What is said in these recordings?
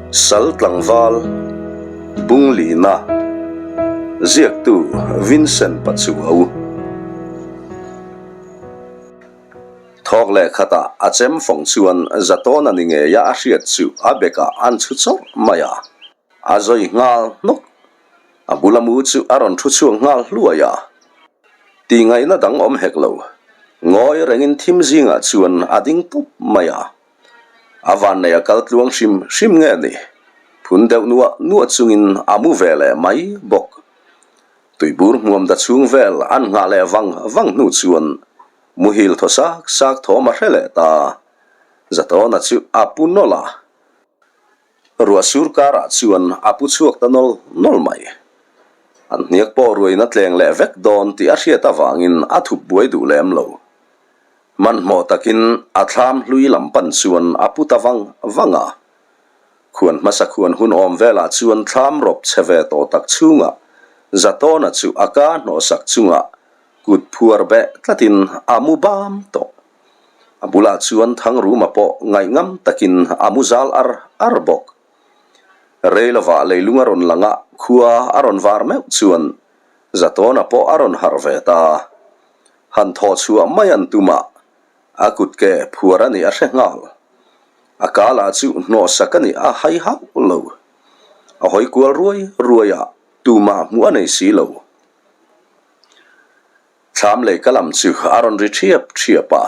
Sal tlangval Bunglina Ziaktu Vincent Pachuau Thawk leh khatah a chem fawng chuan Zatawna ni ngeia a hriat chu a bekah an chhu chawrh mai a, a zawi nghal hnawk. A bula mu chu a rawn thu chhuak nghal hluai a, tihngaihna dang awm hek lo. Ngawi rengin thim zingah chuan a ding tawp mai a. A vannei a kal tluang hrim hrim nge ni? Phun deuh nuah nuah chungin a mu ve leh mai bawk. Tuibur hmuam da chhung vel an nghah leh vang vang hnu chuan muhil thaw sak sak thawm a hre leh ta. Zatawna chu a pu nawlh a. Ruah sur karah chuan a pu chhuak ta nawl nawl mai. An hniak pawh ruain a tleng leh vek dawn tih a hriat avangin a thup buai duh lem lo. Hmanhmawh takin a thlam hlui lam pan chuan a pu ta vang vang a. Khuan hmasa khuan hun awm velah chuan thlam rawp chhe ve tawh tak chhungah Zatawna chu a ka hnawhsak chungah kut phuar beh tlatin a mu bam tawh. A bulah chuan Thangruma pawh ngaihngam takin a mu zal ar ar bawk. Rei lovah leilung a rawn lang a, khua a rawn var meuh chuan Zatawna pawh a rawn harh ve ta. Han thawh chhuah mai an tum a, a kut ke phuar a nih a hre nghal. A ka lah chu hnawhsak a nih a hai hauh lo. A hawi kual ruai ruai a, tumah hmuh a nei si lo. Thlam lei ka lam chu a rawn ri ṭhiap ṭhiap a,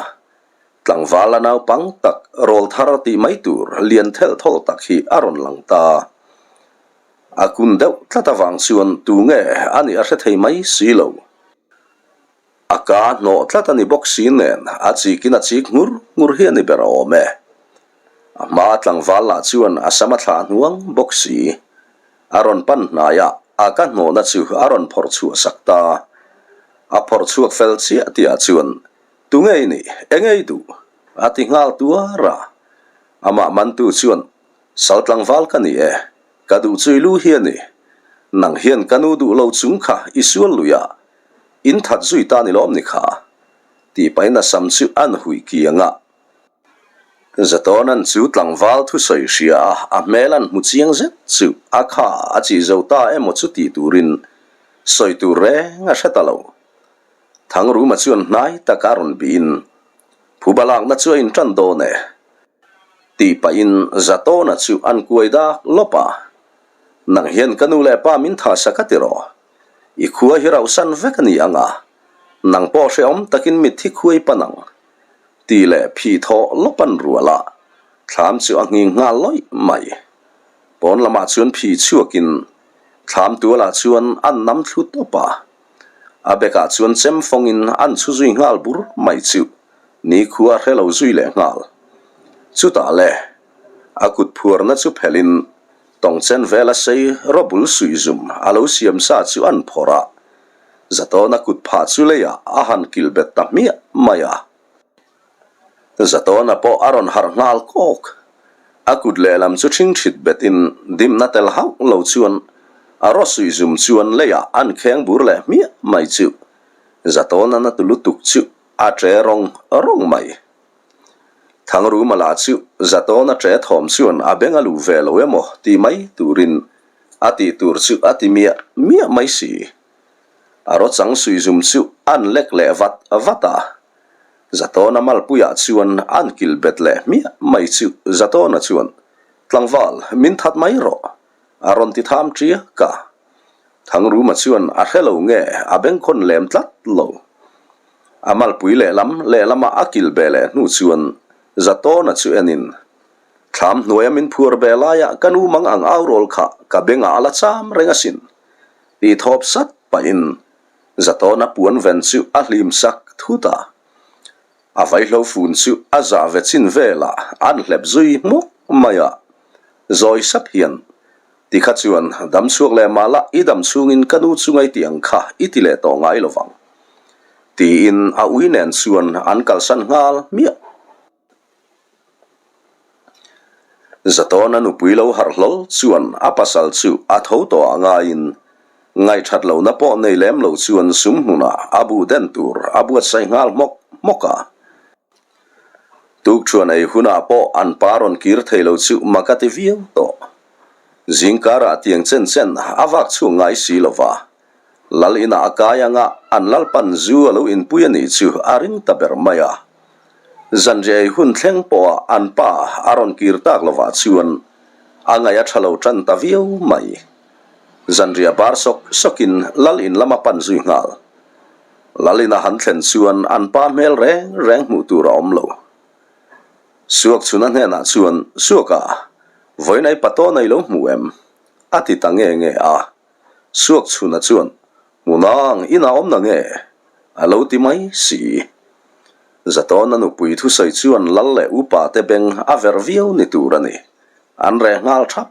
tlangval a naupang tak rawl thar tih mai tur lian thelh thawlh tak hi a rawn lang ta. A kun deuh tlat avang chuan tu nge a nih a hre thei mai si lo. A ka hnawh tlat a ni bawk si nen a chikin a chik ngur ngur hi a ni ber awm e. A hma tlangval lah chuan a sam a thlah hnuang bawk si. A rawn pan hnai a, a ka hnawhna chu a rawn phawrh chhuah sak ta. A phawrh chhuak fel chiah tihah chuan, Tu nge i nih? Eng nge i duh? A ti nghal tuar a. Amah mantu chuan, Sal tlangval ka ni e, ka duh chu i lu hi a ni. Nang hian ka nu duh lo chung kha i sual lui a, in that zui ta ni lawm ni kha? Tih pahin a sam chu an hui kiang a. Zatawn-a'n chu tlangval thusawi hria a, a hmel an hmu chiang zet chu a kha a chih zo ta emaw chu tih turin sawi tur reng a hre ta lo. Thangruma chuan hnai taka a rawn bihin, Phuba lakna chu a inṭan dawn e. Tih pahin Zatawna chu an kuai dak lawp a, Nang hian ka nu leh pa min tha sak a ti rawh. I khua hi rauhsan vek a ni ang a, nang pawh hrehawm takin mitthi khuai pan ang. Tih leh phih thawh lawp an rual a, thlam chu a nghing nghal lawih mai. Pawn lamah chuan phih chhuakin thlam tualah chuan an nam thlu tawp a, a bekah chuan chem fawngin an chhu zui nghal bur mai chu. Nikhua hre lo zui leh nghal. Chutah le, a kut phuarna chu phelhin tawngchen vela sei rawbul suihzum a lo siam sa chu an phawrh a, Zatawna kut phah chu leiah a han kilh bet ta hmiah mai a. Zatawna pawh a rawn harh nghal kawk. A kut lehlam chu ṭhingṭhit betin dimna tel hauh lo chuan a raw suihzum chuan leiah an kheng bur leh hmiah mai chu Zatawna na tu lutuk chu A ṭe rawng rawng mai. Thangruma lah chu Zatawna ṭe thawm chuan a beng a luh ve lo emaw ti mai turin a tih tur chu a ti miah miah mai si. A rawchang suihzum chu an lek leh vat vat a. Zatawna malpuiah chuan an kil bet leh hmiah mai chu Zatawna chuan, Tlangval, min that mai rawh, a rawn ti tham ṭiak a. Thangruma chuan a hre lo nge a bengkhawn lem tlat lo. A malpui lehlam lehlama a kil be leh hnu chuan Zatawna chu enin, Thlam hnuaia min phuar be laia ka nu mang ang au rawl kha ka bengah a la cham reng asin, tih thawp sat pahin Zatawna puan ven chu a hlim sak thut a. A vaihlo fun chu a zah ve chin velah an hlep zui hmuk mai a, zawi sap hian Ti kha chuan dam chhuak leh mah la i dam chhungin ka nu chu ngaih tih ang kha i ti leh tawh ngai lo vang. Tiin a ui nen chuan an kalsan nghal hmiah. Zatawna nupui lo harh hlawl chuan a pasal chu a tho tawh ah ngaiin ngaihthat lohna pawh nei lem lo chuan sum hmunah a bu den tur a buatsaih nghal hmawk hmawk a. Tukṭhuan ei hunah pawh an pa rawn kir thei lo chu mak a ti viau tawh. Zingkarah tiang chen chen a vak chhuak ngai si lo va, Lal inah a kai anga an Lalpan zu a lo inpui a nih chu a ring ta ber mai a. Zanriah ei hun thleng pawha an pa a rawn kir tak lovah chuan a ngaih a tha lo tan ta viau mai. Zanriah bar sawk sawkin Lal in lam a pan zui nghal. Lal ina han thlen chuan an pa hmel reng reng hmuh tur a awm lo. Suak chhuna hnenah chuan, Suaka, vawiin ei patawn a i lo hmu em? a ti ta nge nge a. Suak chhuna chuan, Hmunang, inah awm na nge? a lo ti mai si. Zatawna nupui thusawi chuan lal leh upa te beng a verh viau ni tur a ni. An reh nghal thap.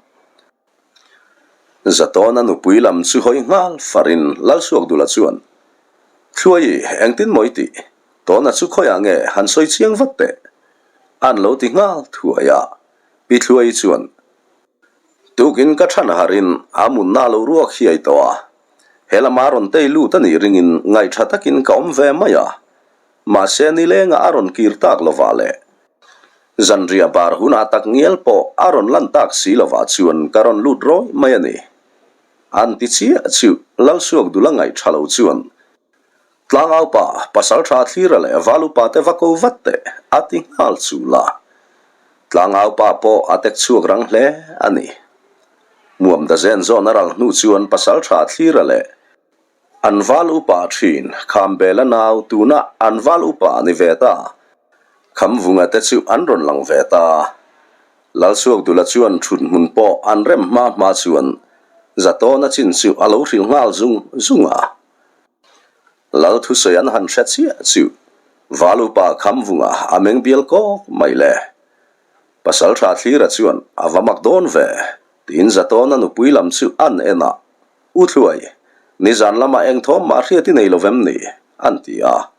Zatawna nupui lam chu hawi nghal farin Lalsuakdula chuan, Thluai, engtin maw i tih? Tawna chu khawiah nge han sawi chiang vat teh? An lo ti nghal thuai a. Pi Thluai chuan, Tukin ka than harin a munna lo ruak hiai tawh a, he lama rawn tei lut a nih ringin ngaihṭha takin ka awm ve mai a, mahse nilengah a rawn kir tak lovah leh zanriah bar hunah tak ngial pawh a rawn lan tak si lovah chuan ka rawn lut rawih mai a ni. An ti chiah chu Lalsuakdula ngaihṭha lo chuan Tlangaupa, Pasalṭha Thlira leh Valupa te va ko vat teh, a ti nghal chul a. Tlangaupa pawh a tek chhuak rang hle a ni. Muam da zen zawn a ral hnu chuan Pasalṭha Thlira leh an Val upa ṭhin Khambela nau tuna an Val upa ni ve ta Khamvunga te chu an rawn lang ve ta. Lalsuakdula chuan ṭhut hmun pawh an rem hma hma chuan Zatawna chin chu a lo hrilh nghal zung zung a. Lal thusawi an han hre chiah chu Valupa Khamvunga a meng bial kawk mai le. Pasalṭha Thlira chuan a va mak dawn ve tiin Zatawna nupui lam chu an en a, U Thluai, nizan lamah eng thawm mah hriat i nei lo vem ni? an ti a.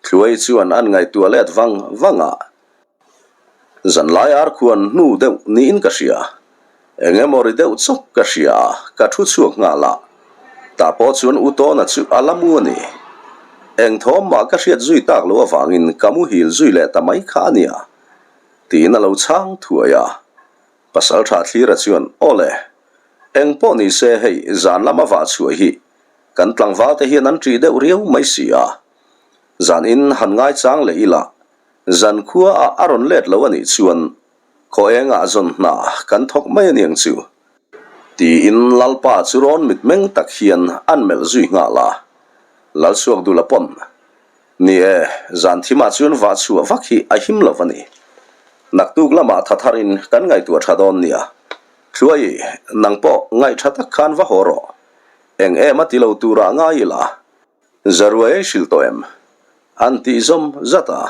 Thluai chuan an ngaihtuah let vang vang a. Zanlai ar khuan hnu deuh niin ka hria. Eng emaw ri deuh chawp ka hria a, ka thu chhuak nghal a. Tah pawh chuan U Tawna chu a la mu a ni. Eng thawm mah ka hriat zui tak loh avangin ka muhil zui leh ta mai kha a nia, tiin a lo chhang thuai a. Pasalṭha Thlira chuan, Aw le, eng pawh ni se hei zan lama vah chhuah hi kan tlangval te hian an ṭih deuh riau mai si a. Zan in han ngaichang leh ila Zan khua ah a rawn let lo a nih chuan khaw engah zawn hna kan thawk mai a niang chu tiin Lalpa chu rawn mitmeng tak hian an melh zui nghal a. Lalsuakdula pawn, Ni e, zan thimah chuan vah chhuah vak hi a him lo a ni. Naktuk lamah tha tharin kan ngaihtuah tha dawn nia. Thluai, nang pawh ngaih tha tak khan va haw rawh. Eng em a ti lo turah ngai ila. Zaruai ei hrilh tawh em? An tih zawm zat a.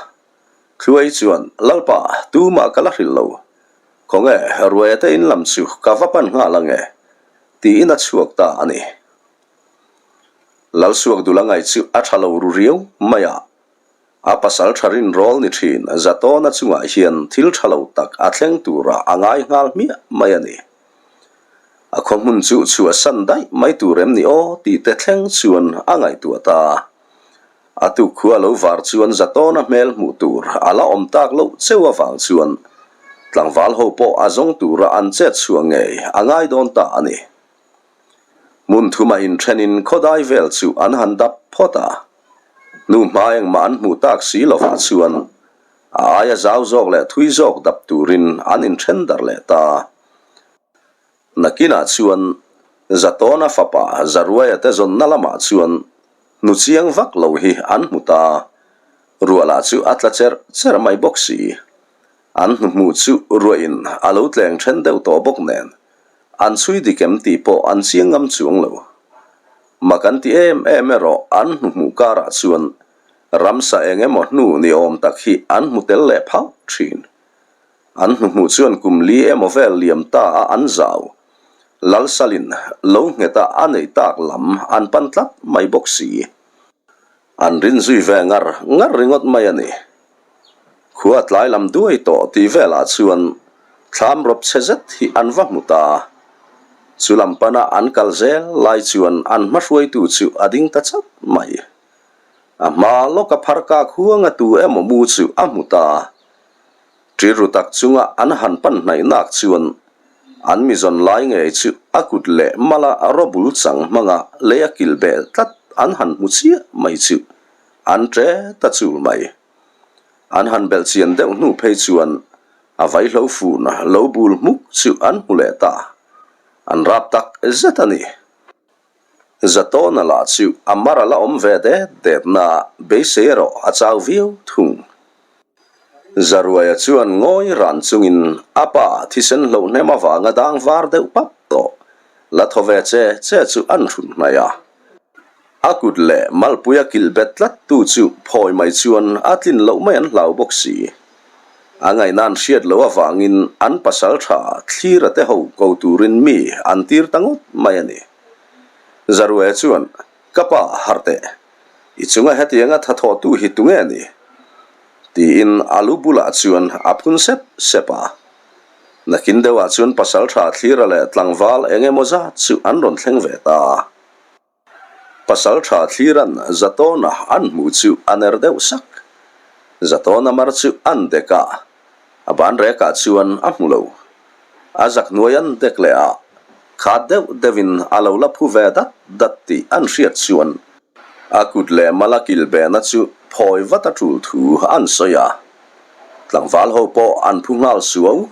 Thluai chuan, Lalpa, tumah ka la hrilh lo. Khawnge, Ruaia te in lam chu ka va pan nghal ange, tiin a chhuak ta a ni. Lalsuakdula ngaih chu a tha lo ru riau mai a. A pasal tha rinrawl ni thin Zatawna chungah hian thil tha lo tak a thleng turah a ngai nghal hmiah mai a ni. A khaw hmun chu chhuahsan daih mai tur em ni aw tih te thleng chuan a ngaihtuah ta. A tuk khua lo var chuan Zatawna hmel hmuh tur a la awm tak loh cheu avang chuan tlangval ho pawh a zawng tura an chet chhuah ngei a ngai dawn ta a ni. Hmun thuma inthenin khawdai vel chu an han dap phawt a. Hnu hma engmah an hmuh tak si lovah chuan a aia zau zawk leh thui zawk dap turin an inthen darh leh ta. Nakinah chuan Zatawna fapa Zaruaia te zawnna lamah chuan hnu chiang vak lo hi an hmu ta. Ruah lah chu a tla cherh cherh mai bawk si. An hnuhmuh chu ruahin a lo tleng then deuh tawh bawk nen an chhui dik em tih pawh an chiang ngam chuang lo. Mak an ti em em erawh an hnuhmuh karah chuan ramsa eng emaw hnu ni awm tak hi an hmu tel leh phauh thin. An hnuhmuh chuan kum li emaw vel liam ta a an zau. Lalsalin lo ngheta a neih tak lam an pan tlat mai bawk si. An rin zui ve ngar ngar ringawt mai a ni. Khua tlai lam duai tawh tih velah chuan thlam rawp chhe zet hi an va hmu ta. Chu lam pana an kal zel lai chuan an hmahruaitu chu a ding ta chat mai. A hma lawka phar kak huanga tu emaw mu chu a hmu ta. Ṭiru tak chunga an han pan hnaih nak chuan. An mi zawn lai ngei chu a kut leh mala rawbul chang hmanga lei a kil bel tlat an han hmu chiah mai chu an ṭe ta chul mai. An han belh chian deuh hnu phei chuan a vaihlo fun lo bul hmuk chu an hmu leh ta. An rap tak zet a ni. Zatawna lah chu a mar a la awm ve det det na beisei erawh a chau viau thung. Zaruaia chuan ngawi ran chungin a pa thisen hloh hnem avanga dang var deuh pap tawh la thaw ve che che chu an hrun hnaih a. A kut leh malpui a kilh bet tlat tu chu phawi mai chuan a tlin loh mai an hlau bawk si. A ngaihna an hriat loh avangin an pasal tha thlira te ho ko turin mi an tir ta ngawt mai a ni. Zarue chuan, Ka pa, harh teh. I chunga hetianga tha thawhtu hi tunge a ni? Tiin a lu bulah chuan a phun sep sep a. Nakin deuhah chuan pasal tha thlira leh tlangval eng emaw zat chu an rawn thleng ve ta. Pasal tha thliran Zatawna an hmuh chu a ner deuh sak. Zatawna mar chu an dek a, a ban rekah chuan a hmu lo. A zak hnuai an dek leh a, khat deuh deuhin a lo la phu ve dat dat tih an hriat chuan a kut leh mala kilbehna chu phawi vat a tul thu an sawi a. Tlangval ho pawh an phu nghal suau.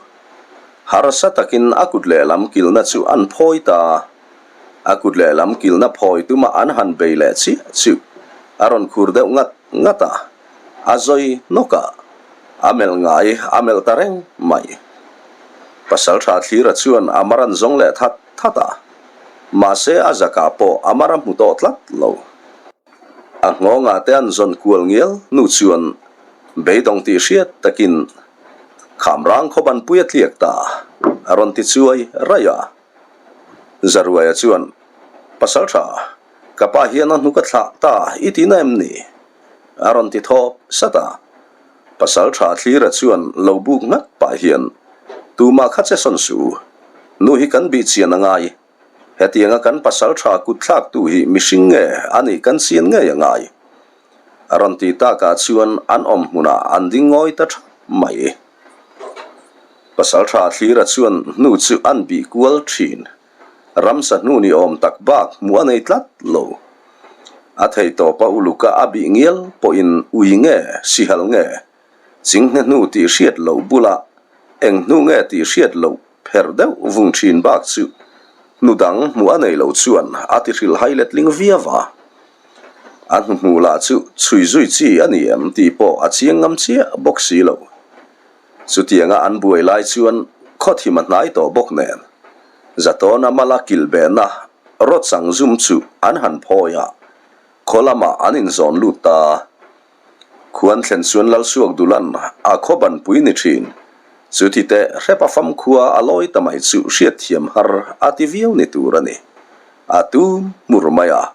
Harsa takin a kut lehlam kilna chu an phawi ta. A kut lehlam kilna phawi tuma an han bei leh chiah chu a rawn khur deuh ngat ngat a, a zawi hnawk a, a melh ngai a melh ta reng mai. Pasaltha Thlira chuan a mar an zawng leh that that a, mahse a zakah pawh a mar a hmu tawh tlat lo. A nghawngah te an zawn kual ngial hnu chuan beidawng tih hriat takin Khamrang khawbanpui a tliak ta a rawn ti chuai raih a. Zaruaia chuan, Pasal tha, ka pa hian a hnuk a thlah ta i ti na em ni? a rawn ti thawp sat a. Pasal tha Thlira chuan lo buk nghat pah hian, Tumah kha che sawn su, nu hi kan bih chian a ngai. Hetianga kan pasal tha kut thlaktu hi mihring nge a nih kan chian ngei a ngai. A rawn ti takah chuan an awm hmunah an ding ngawi ta thap mai. Pasal tha Thlira chuan hnu chu an bih kual thin. Ramsa hnu ni awm tak bak hmuh a nei tlat lo. A thei tawpa uluka a bih ngial pawhin ui nge, sihal nge, chinghne hnu tih hriat loh bula eng hnu nge tih hriat loh pherh deuh vung thin bak chu hnu dang hmuh a nei lo chuan a ti hrilhhai letling viau a. A hnuhmuh lah chu chhui zui chi a ni em tih pawh a chiang ngam chiah bawk si lo. Chutianga an buai lai chuan khawthim a hnai tawh bawk nen, Zatawna mala kilhbehna rawchang zum chu an han phawi a, khaw lamah an inzawn lut ta. Khuan thlen chuan Lalsuakdulan a khaw banpui ni thin. Chuti teh hrepa famkhua a lawi ta mai chu hriatthiam har a ti viau ni tur a ni. A tum hmur mai a,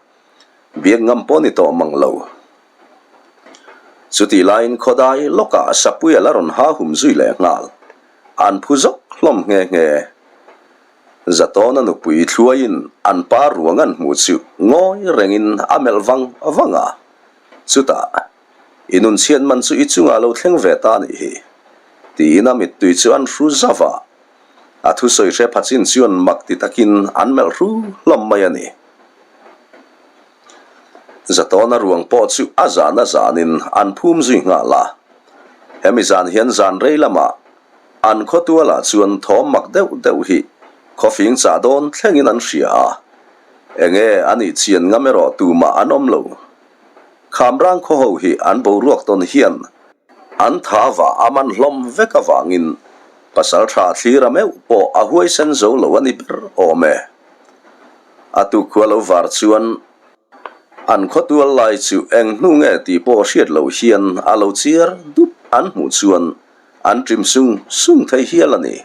biak ngam pawh ni tawh mang lo. Chutih laiin khawdai lawkah Sapui a la rawn ha hum zui leh nghal. An phu zawk hlawm nghe nghe. Zatawna nupui thluaiin an pa ruang an hmuh chu ngawi rengin a melh vang vang a. Chutah, I nunchhiat man chu i chungah lo thleng ve ta nih hi, tiin a mittui chu an hru zauh a. A thusawi hre phachin chuan mak ti takin an melh hru hlawm mai a ni. Zatawna ruang pawh chu a zan a zanin an phum zui nghal a. Hemi zan hian zan rei lamah an khawtualah chuan thawm mak deuh deuh hi khawfing chah dawn thlengin an hria a. Enge a nih chian ngam erawh tumah an awm lo. Khamrang khaw ho hi an boruak tawn hian an tha vah a man hlawm vek avangin pasal tha thlira meuh pawh a huaisen zo lo a ni ber awm e. A tukhua lo var chuan an khawtual lai chu eng hnu nge tih pawh hriat loh hian a lo chiar dup an hmuh chuan an ṭim sung sung thei hial a ni.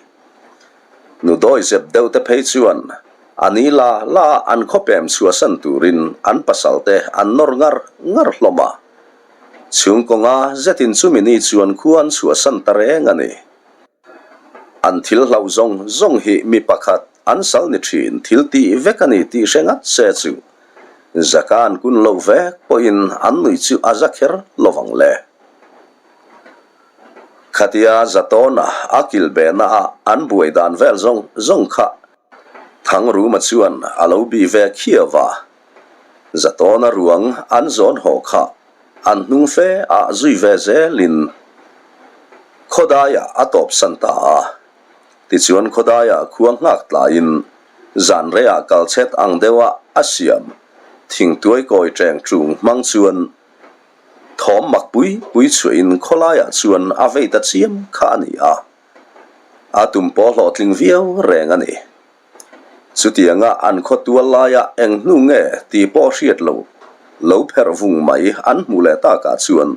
Nu dawi zep deuh te phei chuan a ni la la an khawpem chhuahsan turin an pasal te an nawr ngar ngar hlawm a. Chhungkawnga zetin chumi ni chuan khua an chhuahsan ta reng a ni. An thil hlauh zawng zawng hi mi pakhat an sal ni thin thil tih vek a ni tih hre ngat se chu zaka an kun loh vek pawhin an nuih chu a za kher lovang le. Khatia Zatawna a kilbehna ah an buai dan vel zawng zawng kha Thangruma chuan a lo bih ve khiau a. Zatawna ruang an zawn haw kha an hnung fe ah zui ve zelin khawdaiah a tawpsan ta a. Tichuan khawdaiah khua nghak tlaiin zan reiah kalchhet ang deuha a siam thingtuai kawi ṭeng ṭung hmang chuan Thawm mak pui pui chhuahin khawlaiah chuan a vei ta chiam kha a ni a, a tum pawh hlawhtling viau reng a ni. Chutianga an khaw tual laia eng hnu nge tih pawh hriat lo lo pherh vung mai an hmuh leh takah chuan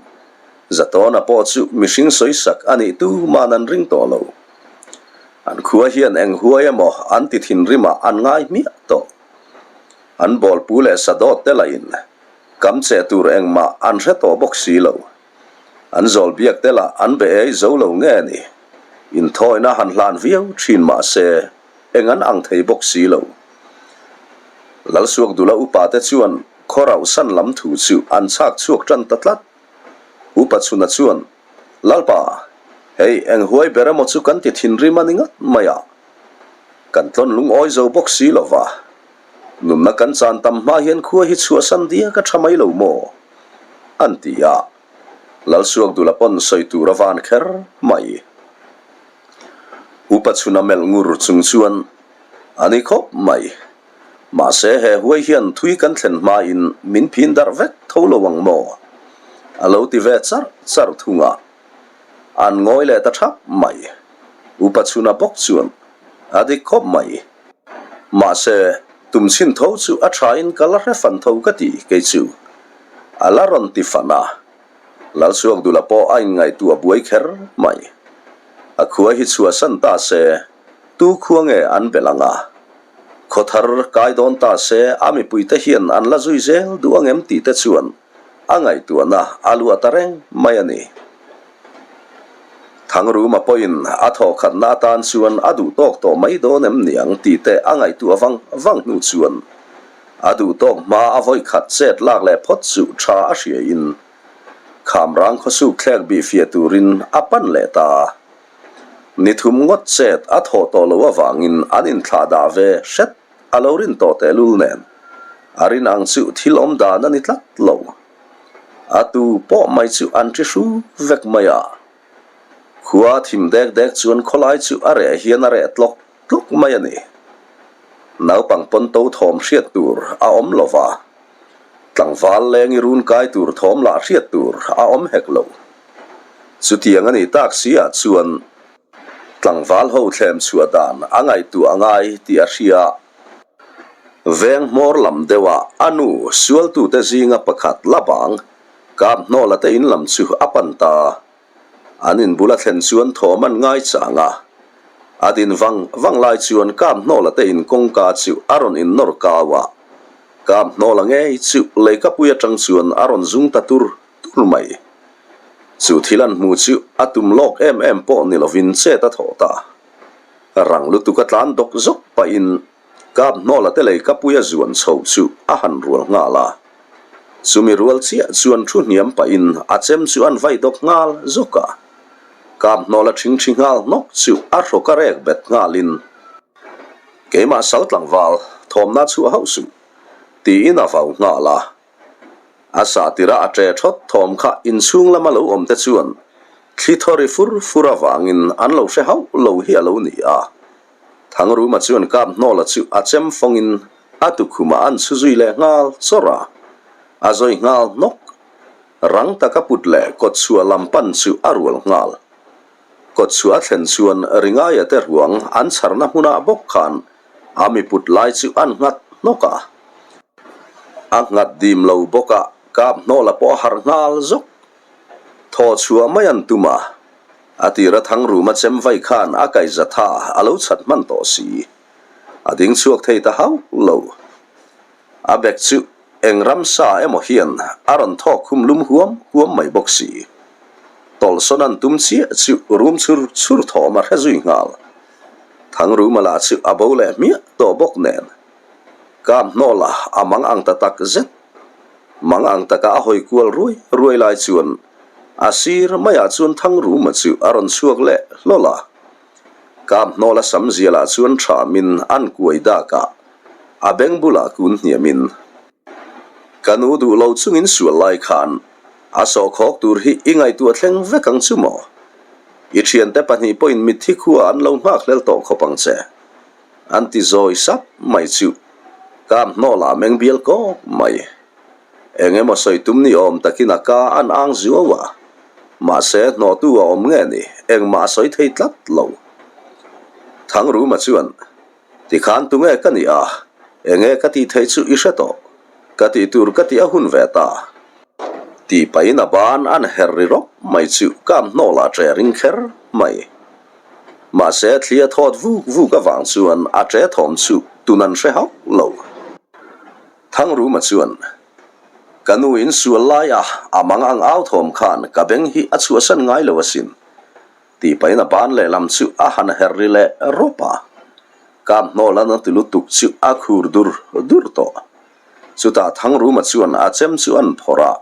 Zatawna pawh chu mihring sawisak a nih tuman an ring tawh lo. An khua hian eng huai emaw an ti thinrimah an ngai hmiah tawh. An bawlpu leh sadawt te lahin Kam che tur engmah an hre tawh bawk si lo. An zawl biak te lah an be ei zo lo nge ni. Inthawina han hlan viau thin mah se eng an ang thei bawk si lo. Lalsuakdula upa te chuan khaw rauhsan lam thu chu an chhak chhuak tan ta tlat. Upa chhuna chuan, Lalpa, hei eng huai ber emaw chu kan ti thinrim a ni ngat mai a. Kan tlawn lungawi zo bawk si lo va. Nunna kan chan tam hma hian khua hi chhuahsan diak a tha mai lo maw? An ti a. Lalsuakdula pawn sawi tur a van kher mai. Upa chhuna melh ngur chung chuan a ni khawp mai. Mahse he huai hian thui kan thlen hmain min phin darh vek tho lo ang maw? A lo ti ve charh charh thung a. An ngawi leh ta thap mai. Upa chhuna bawk chuan a dik khawp mai. Mahse, tum chhin tho chu a thain ka la hre fan tho ka ti kei chu. A la rawn ti fan a. Lalsuakdula pawh a inngaihtuah buai kher mai. A khua hi chhuahsan ta se, tu khua nge an belh ang a? Khaw thar kai dawn ta se a mipuite hian an la zui zel duh ang em tih te chuan a ngaihtuahna a luah ta reng mai a ni. Thangruma pawhin a thawhkhatna atan chuan a duh tawk tawh mai dawn em niang tih te a ngaihtuah vang vang hnu chuan a duh tawk hma a vawi khat chet lak leh phawt chu tha a hriain Khamrang khawsuk thlek bih fiah turin a pan leh ta. Ni thum ngawt chet a thawh tawh loh avangin an inthlah dah ve hret a lo rin tawh tehlul nen a rin ang chu thil awm dan a ni tlat lo. A tu pawh mai chu an ṭi hru vek mai a. Khua thim dek dek chuan khawlai chu a reh hian a reh tlawk tlawk mai a ni. Naupang pawn to thawm hriat tur a awm lo va, tlangval leng i run kai tur thawm lah hriat tur a awm hek lo. Chutiang a nih tak si ah chuan tlangval ho thlem chhuah dan a ngaihtuah a ngai tih a hria. Veng hmawr lam deuhah a nu sualtute zinga pakhat la bang kap hnawla te in lam chu a pan ta. An in bula thlen chuan thawm an ngai chang a. A din vang vang lai chuan kap hnawla te in kawngka chu a rawn in nawr kau a. Kap hnawla ngei chu leikapui atang chuan a rawn zung ta tur tur mai. Chu thil an hmu chu a tum lawk em em pawh ni lovin chet a thawh ta. Rang lutuk a tlan dawk zawk pahin kap hnawla te lei kapuia zuan chho chu a han rual nghal a. Chumi rual chiah chuan thu hniam pahin a chem chu an vai dawk nghal zawk a. Kap hnawla ṭhingṭhi nghal hnawk chu a hrawk a rek bet nghalin, Keimah sal tlangval thawmna chhuah hauh suh, tiin a vau nghal a. A sah tirah a ṭe ṭhawt thawm kha inchhung lama lo awm te chuan thli thaw ri fur fur avangin an lo hre hauh lo hi a lo ni a. Thangruma chuan kap hnawla chu a chem fawngin a tukhumah an chhu zui leh nghal chawrh a, a zawi nghal hnawk. Rang taka put leh kawtchhuah lam pan chu a rual nghal. Kawtchhuah a thlen chuan Ringaia te ruang an chharna hmunah bawk khan a mi put lai chu an nghat hnawk a. A nghat dim lo bawk a, kap hnawla pawh a harh nghal zawk. Thaw chhuah mai an tum a, a tira Thangruma chem vai khan a kaihza tha a lo chhat hman tawh si. A ding chhuak thei ta hauh lo. A bek chu eng ramsa emaw hian a rawn thawk khum lum huam huam mai bawk si. Tawlhsawn an tum chiah chu rum chhur chhur thawm a hre zui nghal. Thangruma lah chu a bo leh hmiah tawh bawk nen. Kap hnawla a mang ang ta tak zet. Mang ang taka a hawi kual ruai ruai lai chuan. A sir maiah chuan Thangruma chu a rawn chhuak leh hlawl a. Kaphnawla sam zialah chuan thamin an kuai dak a, a beng bulah kun hniamin. Ka nu duh lo chungin sual lai khan a sawhkhawk tur hi i ngaihtuah thleng vek ang chu maw? I thiante pahnih pawhin mitthi khua an lo nghak hlel tawh khawp ang che. An ti zawi sap mai chu Kaphnawla meng bial kawk mai. Eng emaw sawi tum ni awm takin a ka an ang zuau a, mahse hnawhtu a awm nge ni, engmah a sawi thei tlat lo. Thangruma chuan, Tikhan tunge ka nih a, enge ka tih theih chu i hre tawh, ka tih tur ka tih a hun ve ta. Tih pahin a ban an her ri rawp mai chu kam hnawlah ṭe ring kher mai. Mahse thli a thawt vuk vuk avang chuan a ṭe thawm chu tun an hre hauh lo. Thangruma chuan, Ka nu in sual lai a, a mang ang au thawm khan ka beng hi a chhuahsan ngai lo asin, tih pahin a ban lehlam chu a han her ri leh rawp a. Kap hnawla na ti lutuk chu a khur dur dur tawh. Chutah Thangruma chuan a chem chu an phawrh a,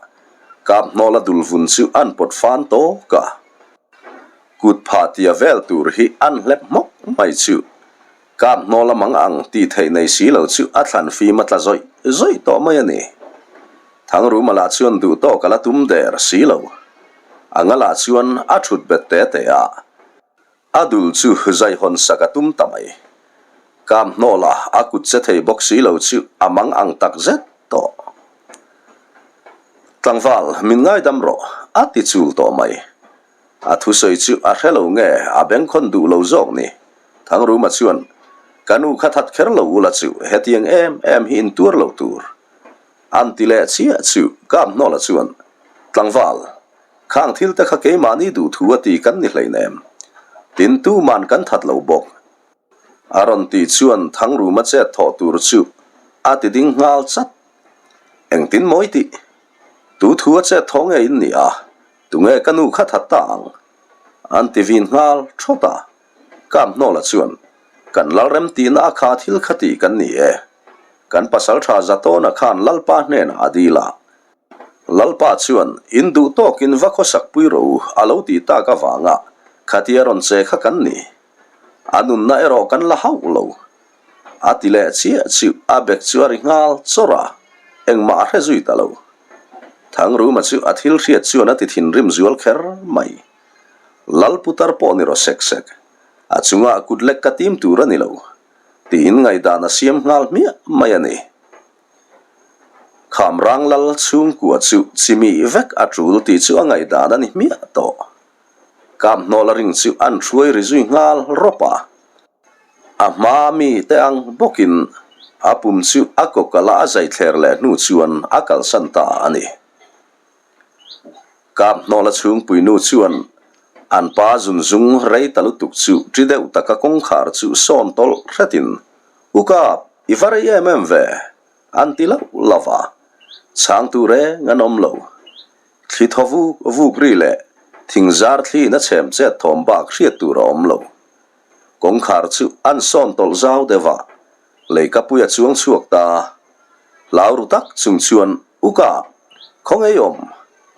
kap hnawla dul vun chu an pawt fan tawk a. Kut phah tia vel tur hi an hlep hmawk mai chu. Kap hnawl a mang ang tih theih nei si lo chu a thlan fim a tla zawih zawih tawh mai a ni. Thangruma lah chuan duh tawk a la tum der si lo. A ngalah chuan a thut bet te te a, a dul chu zaihawn sak a tum ta mai. Kap hnawla a kut che thei bawk si lo chu a mang ang tak zet tawh. Tlangval, min ngaidam rawh, a ti chul tawh mai. A thusawi chu a hre lo nge a bengkhawn duh lo zawk ni? Thangruma chuan, Ka nu kha that kher lo ula chu hetiang em em hi in tuar lo tur. An ti leh chiah chu Kaphnawla chuan, Tlangval, khang thil te kha keimahni duh thu a ti kan ni hleinem. Tin tuman kan that lo bawk. A rawn tih chuan Thangruma chet thawh tur chu a ti ding nghal chat. Engtin mawi tih? Tu thu a chet thawh nge in ni a? Tunge ka nu kha that ta ang? An ti vin nghal thawt a. Kamhnawla chuan, Kan Lalrem tihna a kha thil kha tih kan ni e. Kan pasaltha Zatawna khan Lalpa hnenah a dil a. Lalpa chuan, In duh tawkin va khawsak pui rawh u a lo tih tak avanga khatia rawn che kha kan ni. A nunna erawh kan la hauh lo. A ti leh chiah chu a bek chu a ri nghal chawrh a, engmah a hre zui ta lo. Thangruma chu a thil hriat chuan a ti thinrim zual kher mai. Lal putar pawh ni rawh sek sek, a chungah kut lek ka tim tur a ni lo, tiin ngaihdan a siam nghal hmiah mai a ni. Khamrang lal chhungkua chu chimih vek a tul tih chu a ngaihdan a ni hmiah tawh. Kamhnawla ring chu an hruai ri zui nghal rawp a. A hma mi te ang bawkin a pum chu a kawkala a zai thler leh hnu chuan a kalsan ta a ni. Kaphnawla chhungpui nu chuan an pa zunzung rei ta lutuk chu ṭi deuh taka kawngkhar chu sawn tawlh hretin, U Kap, i va rei em em ve? an ti lauh lauh a, chhangtu reng an awm lo. Thli thaw vuk vuk ri leh thingzar thliin a chhem chet thawm bak hriat tur a awm lo. Kawngkhar chu an sawn tawlh zau deuh a, leikapui a chuang chhuak ta. Hlau ru tak chung chuan, U ka, khaw ngei awm?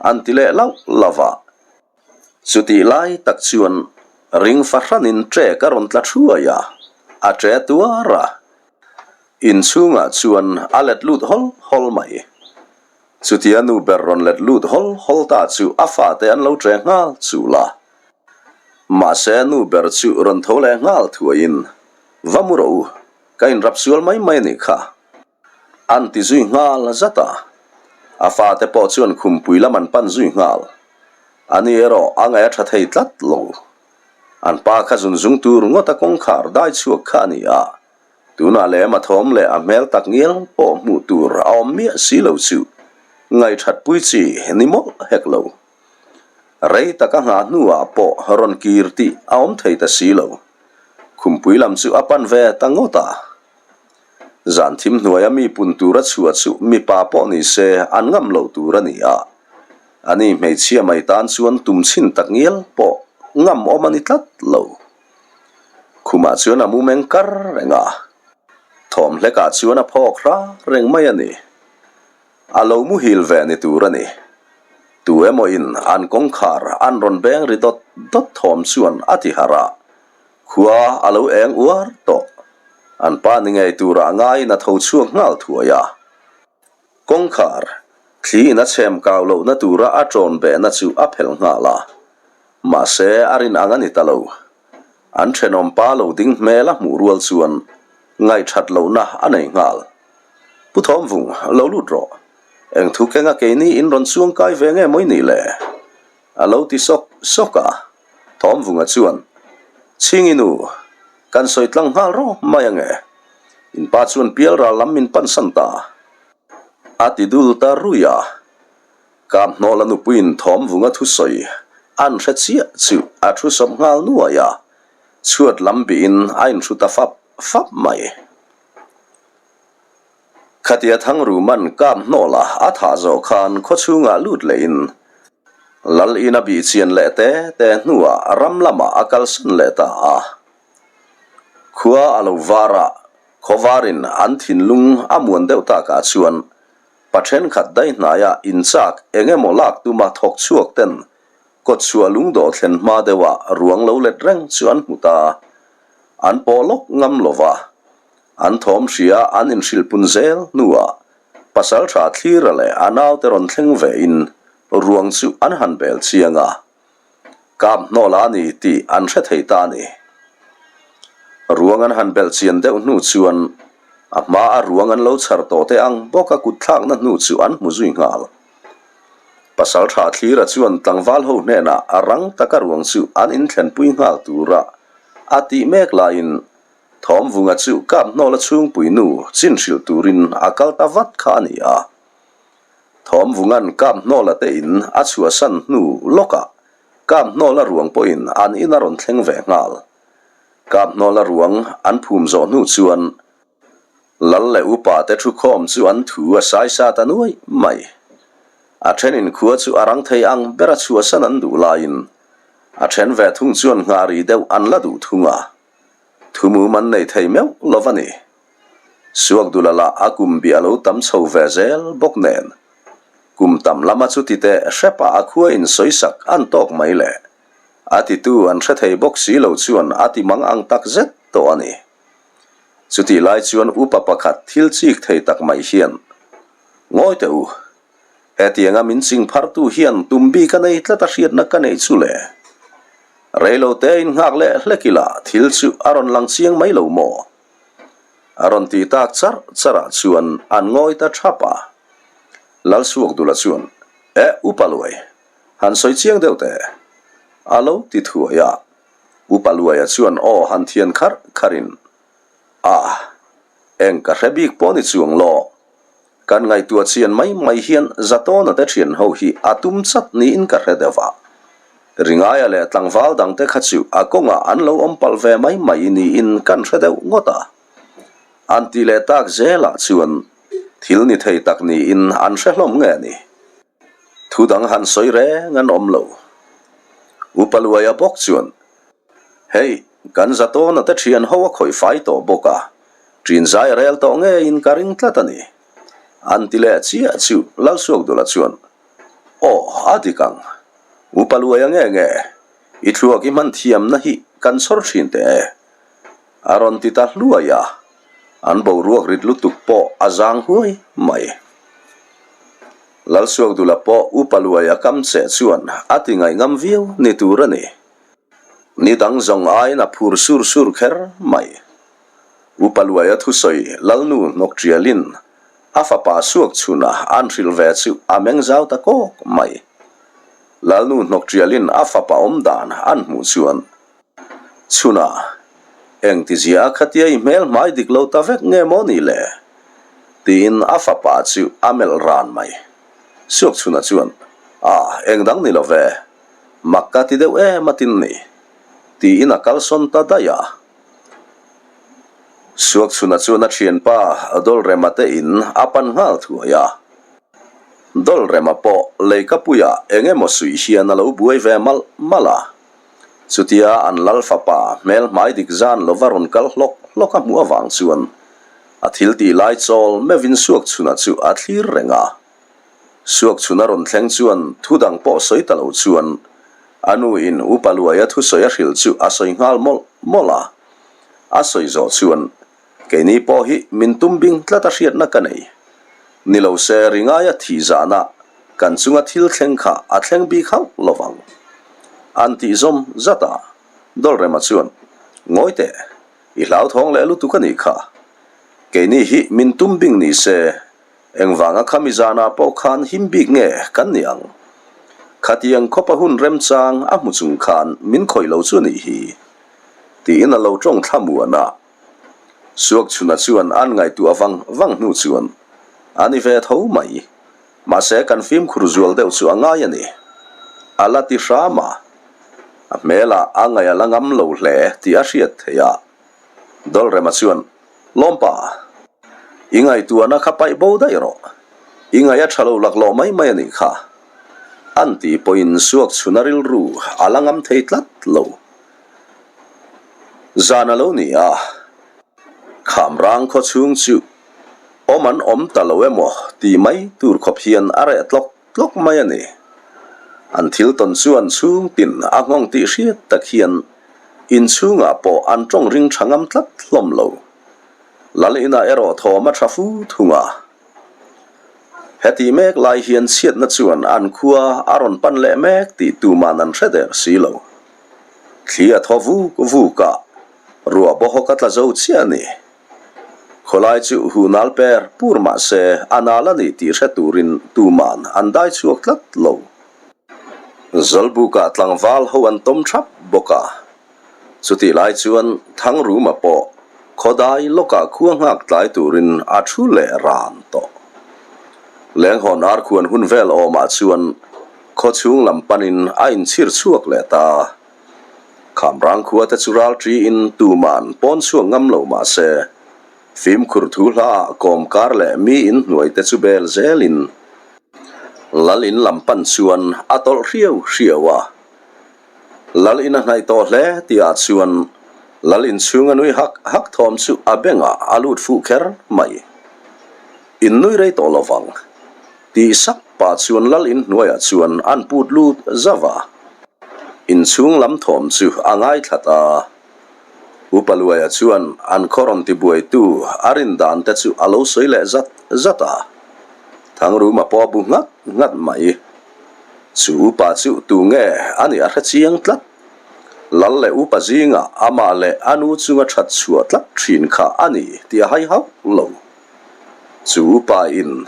an ti leh lauh lauh a. Chutih lai tak chuan ring fahranin ṭek a rawn tla thuai a, a ṭe tuar a. Inchhungah chuan a let lut hawl hawl mai. Chutia nu ber rawn let lut hawl hawl ta chu a fate an lo ṭe nghal chul a. Mahse nu ber chu rawn tho leh nghal thuaiin, Va mu rawh u, ka inrap sual mai mai a nih kha. An ti zui nghal zat a. A fate pawh chuan khumpui lam an pan zui nghal. Ani erawh a ngaih a tha thei tlat lo. An pa kha zunzung tur ngawta kawngkhar dai chhuak kha a ni a. Tunah lem a thawm leh a hmel tak ngial pawh hmuh tur a awm miah si lo chu ngaihṭhatpui chi ni mawlh hek lo. Rei taka nghah hnuah pawh rawn kir tih a awm thei ta si lo. Khumpui lam chu a pan ve ta ngawt a. Zan thim hnuaia mi pun tura chhuah chu mipa pawh ni se an ngam loh tur a ni a. Ani hmeichhia mai tan chuan tum chhin tak ngial pawh ngam awm a ni tlat lo. Khumah chuan a mu meng kar reng a. Thawm hlekah chuan a phawk hra reng mai a ni. A lo muhil ve ni tur a ni. Tu emaw in an kawngkhar an rawn beng ri dawt dawt thawm chuan a ti harh a, khua a lo eng uar tawh. An pa ni ngei turah ngaiin a tho chhuak nghal thuai a. Kawngkhar, thli in a chhem kau lohna tura a ṭawn behna chu a phelh nghal a. Mahse, a rin ang a ni ta lo. An ṭhenawm pa lo ding hmel a hmuh rual chuan ngaihṭhat lohna a nei nghal. Pu Thawmvung, lo lut rawh. Eng thu kenga keini in rawn chuang kai ve nge mawi nih le? A lo ti sawk sawk a. Thawmvunga chuan, Chhingi nu, kan sawi tlang nghal rawh mai ange. In pa chuan pialral lam min pansan ta. A ti dul ta rui a. Kamhnawla nupuiin Thawmvunga thusawi an hre chiah chu a thu sawp nghal nuai a, chhuat lam bihin a inhru ta fap fap mai. Khatia Thangruman Kamhnawla a thah zawh khan khawchhungah lut lehin Lal ina bih chian leh te te hnuah ram lamah a kalsan leh ta a. Khua a lo var a, khawvarin an thinlung a muan deuh takah chuan Pa thenkhat daihnaia inchak eng emaw lak tuma thawk chhuak ten kawtchhuah lungdawh thlen hma deuha ruang lo let reng chu an hmu ta. An pawh lawk ngam lo va, an thawm hria an inhrilh pun zel hnuah pasaltha thlira leh a naute rawn thleng vein ruang chu an han bel chiang a. Kap hnawla a ni tih an hre thei ta a ni. Ruang an han belh chian deuh hnu chuan a hma a ruang an lo chhar tawh te ang bawk a kut thlakna hnu chu an hmu zui nghal. Pasal tha thlira chuan tlangval ho hnenah a rang taka ruang chu an inthlenpui nghal tura a tih mek laiin Thawmvunga chu kap hnawla chhungpui nu chin hrilh turin a kal ta vat kha a ni a. Thawmvunga'n Kap Hnawla te in a chhuahsan hnu lawkah Kap Hnawla ruang pawhin an in a rawn thleng ve nghal. Kap Hnawla ruang an phum zawh hnu chuan Lal leh upa te thukhawm chu an thu a saisa ta nuai mai. A thenin khua chu a rang thei ang ber a chhuahsan an duh laiin a then ve thung chuan nghah ri deuh an la duh thung a. Thumum an nei thei meuh lo va ni. Suakdula lah a kum bi a lo tam chho ve zel bawk nen. Kum tam lama chu ti teh hrep a a khua in sawisak an tawk mai le. A titu an hre thei bawk si lo chuan a ti mang ang tak zet tawh a ni. Chutih lai chuan upa pakhat thil chik thei tak mai hian, Ngawi teh u, Hetianga min ching phartu hian tum bik a nei tlat a hriatna ka neih chu le. Reilo te in nghak leh hlek ila thil chu a rawn lang chiang mai lo maw? A rawn ti tak char char ah chuan an ngawi ta thap a. Lalsuakdula chuan, Eh Upa Luai, han sawi chiang deuh teh. A lo ti thuai a. Upa Luaia chuan aw han thian kharh kharh in, Ah, eng ka hre bik pawh ni chuang law. Kan ngaihtuah chian mai mai hian Zatawna te thian ho hi a tum chat niin ka hre deuh a. Ringaia leh tlangval dangte kha chu a kawngah an lo awm palh ve mai mai niin kan hre deuh ngawt a. An ti leh tak zelah chuan thil ni thei tak niin an hre hlawm nge ni? Thu dang han sawi reng an awm lo. Upa Luaia bawk chuan Hei, kan Zatawna te thian ho a khawih fai tawh bawk a, ṭin zai a rel tawh ngeiin ka ring tlat a ni. An ti leh chiah chu Lalsuakdula chuan, Aw, a dik ang. Upa Luaia nge nge, i thluak i hman thiamna hi kan chhawr ṭhin teh e. A rawn ti ta hluai a, an boruak rit lutuk pawh a zang huai mai. Lalsuakdula pawh Upa Luaia kam che chuan a ti ngaihngam viau ni tur a ni. Ni dang zawng aiin a phur sur sur kher mai. Upa Luaia thusawi Lalnu hnawk tialin a fapa suak chhuna an hrilh ve chu a meng zau ta kawk mai. Lalnu hnawk tialin a fapa awm dan an hmuh chuan Chhuna, engtizia a khatia i hmel hmai dik lo ta vek nge maw ni le? tiin a fapa chu a melh ran mai. Suak Chhuna chuan, A, eng dang ni lo ve. Mak ka ti deuh em a tin ni, tiin a kalsawn ta daih a. Suakchhuna chuan a thianpa Dawlrema te in a pan nghal thuai a. Dawlrema pawh leikapuiah eng emaw suih hian a lo buai ve malh malh a. Chutia an lal fapa hmel hmai dik zan lova rawn kal hlawk hlawk a hmuh avang chuan a thil tih lai chawl meuhin Suakchhuna chu a thlir reng a. Suakchhun a rawn thleng chuan thu dang pawh sawi ta lo chuan a nu in Upa Luaia thusawi a hrilh chu a sawi nghal mawlh mawlh a. A sawi zawh chuan keini pawh hi min tum bing tlat a hriatna ka nei. Ni lo se ringaia thih zahna kan chunga thil thleng kha a thleng bik hauh lo vang. An tih zawm zat a, Dawlrema chuan, Ngawi teh, i hlauthawng leh lutuk a nih kha. Keini hi min tum bing ni se, engvanga khami zanah pawh khan him bik nge kan ni ang? Khatiang khawpa hun remchang a hmu chung khan min khawih lo chu a nih hi, tiin a lo tawng thlamuan a. Suakchhuna chuan an ngaihtuah vang vang hnu chuan, A ni ve tho mai. Mahse kan fimkhur zual deuh chu a ngai a ni. A la ti hram a. A hmelah a ngaih a la ngam lo hle tih a hriat theih a. Dawlrema chuan, Lawmpa, i ngaihtuahna kha paih bo daih rawh. I ngaih a tha lo laklawh mai mai a nih kha. An tih pawhin Suakchhuna rilru a la ngam thei tlat lo. Zan a lo ni a, Khamrang khaw chhung chu awm an awm ta lo emaw tih mai tur khawp hian a reh tlawk tlawk mai a ni. An thil tawn chuan chhung tin a nghawng tih hriat tak hian inchhungah pawh an tawng ring tha ngam tlat hlawm lo. Lal inah erawh thawm a tha fu thung a. Heti mek lai hian chhiatna chuan an khua a rawn pan leh mek tih tuman an hre der si lo. Thli a thaw vuk vuk a, ruah bawhawk a tla zo chiah a ni. Khawlai chu huh nal per pur mah se a nal a ni tih hre turin tuman an dai chhuak tlat lo. Zawlbukah tlangval ho an tawm thap bawk a, chutih lai chuan Thangruma pawh khawdai lawkah khua nghak tlai turin a thu leh ran tawh. Lenghawn arkhuan hun vel awmah chuan Khaw chhung lam panin a inchhir chhuak leh ta. Khamrang khua te chu ral ṭiin tuman pawn chhuak ngam lo mah se, fimkhur thu hlaah kawmkar leh mi in hnuai te chu bel zelin Lal in lam pan chuan a tawlh hriau hriau a. Lal in a hnaih tawh hle tihah chuan Lal in chhunga nui hak hak thawm chu a bengah a lut fuh kher mai. In nui rei tawh lo vang. Tih sak pah chuan lal in hnuaiah chuan an put lut zauh a. Inchhung lam thawm chu a ngaithla ta. Upa Luaia chuan an khaw rawn tibuaitu a rin dan te chu a lo sawi leh zat zat a. Thangruma pawh a bu nghat nghat mai. Chu upa chu tu nge a nih a hre chiang tlat. Lal leh upa zingah amah leh a nu chunga that chhuah tlat thin kha a ni tih a hai hauh lo. Chu upa in